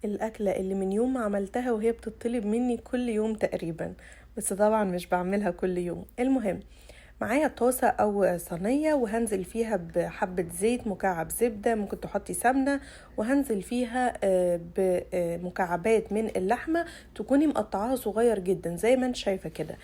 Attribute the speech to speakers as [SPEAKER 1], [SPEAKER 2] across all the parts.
[SPEAKER 1] الأكلة اللي من يوم ما عملتها وهي بتطلب مني كل يوم تقريبا، بس طبعا مش بعملها كل يوم. المهم معايا طاسة أو صينية وهنزل فيها بحبة زيت، مكعب زبدة، ممكن تحطي سمنة، وهنزل فيها بمكعبات من اللحمة تكوني مقطعاها صغير جدا زي ما انت شايفة كده.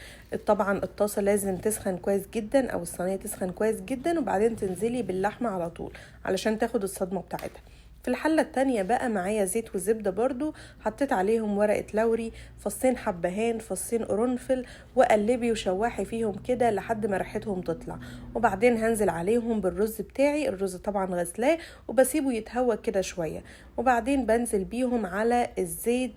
[SPEAKER 1] طبعا الطاسة لازم تسخن كويس جدا أو الصينية تسخن كويس جدا، وبعدين تنزلي باللحمة على طول علشان تاخد الصدمة بتاعتها. في الحلة التانية بقى معايا زيت وزبدة برضو، حطيت عليهم ورقة لوري، فصين حبهان، فصين قرنفل، وقلبي وشوحي فيهم كده لحد ما ريحتهم تطلع. وبعدين هنزل عليهم بالرز بتاعي، الرز طبعا غسلاه وبسيبه يتهوى كده شوية، وبعدين بنزل بيهم على الزيت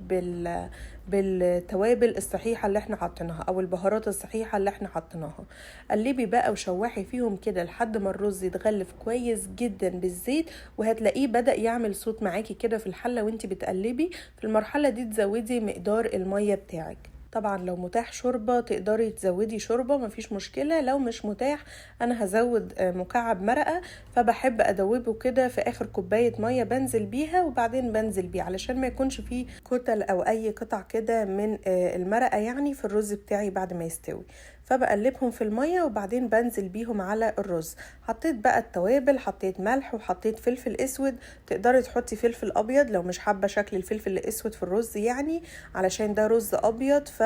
[SPEAKER 1] بالتوابل الصحيحة اللي احنا حطيناها او البهارات الصحيحة اللي احنا حطيناها. قلبي بقى وشوحي فيهم كده لحد ما الرز يتغلف كويس جدا بالزيت، وهتلاقيه بدأ يعمل صوت معاكي كده في الحلة وانتي بتقلبي. في المرحلة دي تزودي مقدار المية بتاعك. طبعا لو متاح شوربة تقدري تزودي شوربة مفيش مشكلة، لو مش متاح انا هزود مكعب مرقة، فبحب ادوبه كده في اخر كوباية مية بنزل بيها، وبعدين بنزل بيه علشان ما يكونش فيه كتل او اي قطع كده من المرقة يعني في الرز بتاعي بعد ما يستوي. فبقلبهم في المية وبعدين بنزل بيهم على الرز. حطيت بقى التوابل، حطيت ملح وحطيت فلفل اسود، تقدري تحطي فلفل ابيض لو مش حابة شكل الفلفل الاسود في الرز يعني، علشان ده رز ابيض، ف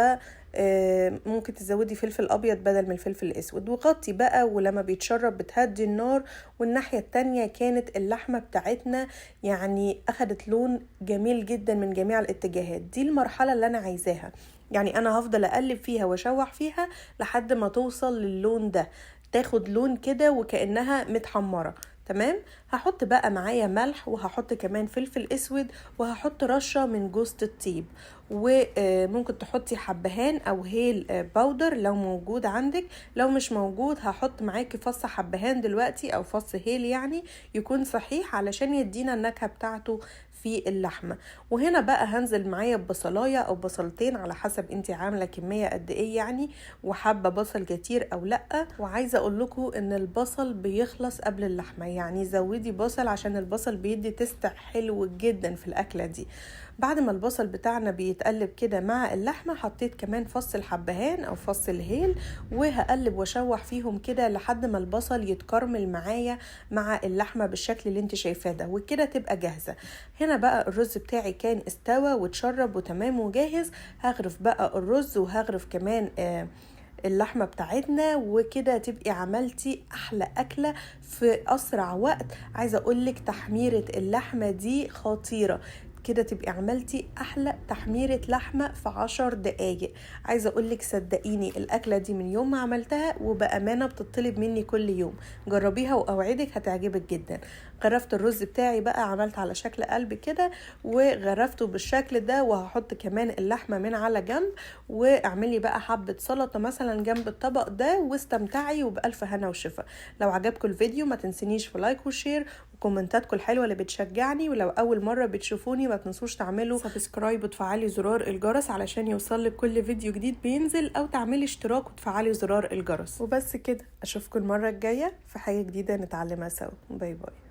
[SPEAKER 1] ممكن تزودي فلفل ابيض بدل من الفلفل الاسود. وغطي بقى، ولما بيتشرب بتهدي النار. والناحية التانية كانت اللحمة بتاعتنا يعني اخدت لون جميل جدا من جميع الاتجاهات. دي المرحلة اللي انا عايزاها، يعني انا هفضل اقلب فيها واشوح فيها لحد ما توصل للون ده، تاخد لون كده وكأنها متحمرة. تمام. هحط بقى معايا ملح، وهحط كمان فلفل اسود، وهحط رشة من جوزة الطيب، وممكن تحطي حبهان او هيل powder لو موجود عندك، لو مش موجود هحط معاكي فص حبهان دلوقتي او فص هيل يعني يكون صحيح علشان يدينا النكهة بتاعته في اللحمة. وهنا بقى هنزل معايا ببصلاية او بصلتين على حسب انتي عاملة كمية قد ايه يعني، وحابة بصل كتير او لا. وعايزة اقول لكم ان البصل بيخلص قبل اللحمة، يعني زودي بصل عشان البصل بيدي taste حلو جدا في الاكلة دي. بعد ما البصل بتاعنا بيتقلب كده مع اللحمة، حطيت كمان فص الحبهان او فص الهيل، وهقلب واشوح فيهم كده لحد ما البصل يتكرمل معايا مع اللحمة بالشكل اللي انت شايفاه ده، وكده تبقى جاهزة. هنا بقى الرز بتاعي كان استوى واتشرب وتمام وجاهز. هغرف بقى الرز وهغرف كمان اللحمة بتاعتنا، وكده تبقي عملتي أحلى أكلة في أسرع وقت. عايزة أقولك تحميرة اللحمة دي خطيرة، كده تبقي عملتي أحلى تحميرة لحمة في 10 دقايق. عايزة أقولك صدقيني الأكلة دي من يوم ما عملتها وبأمانة بتطلب مني كل يوم. جربيها وأوعدك هتعجبك جدا. غرفت الرز بتاعي بقى، عملت على شكل قلب كده وغرفته بالشكل ده، وهحط كمان اللحمة من على جنب، واعملي بقى حبة سلطة مثلا جنب الطبق ده، واستمتعي وبألف هنا وشفا. لو عجبكم الفيديو ما تنسينيش في like و share وكومنتاتكم الحلوة اللي بتشجعني، ولو أول مرة بتشوفوني ما تنسوش تعملوا subscribe وتفعلي زرار الجرس علشان يوصلك كل فيديو جديد بينزل، او تعملي اشتراك وتفعلي زرار الجرس. وبس كده، اشوفكم المرة الجاية في حاجة جديدة نتعلمها سوا. bye bye.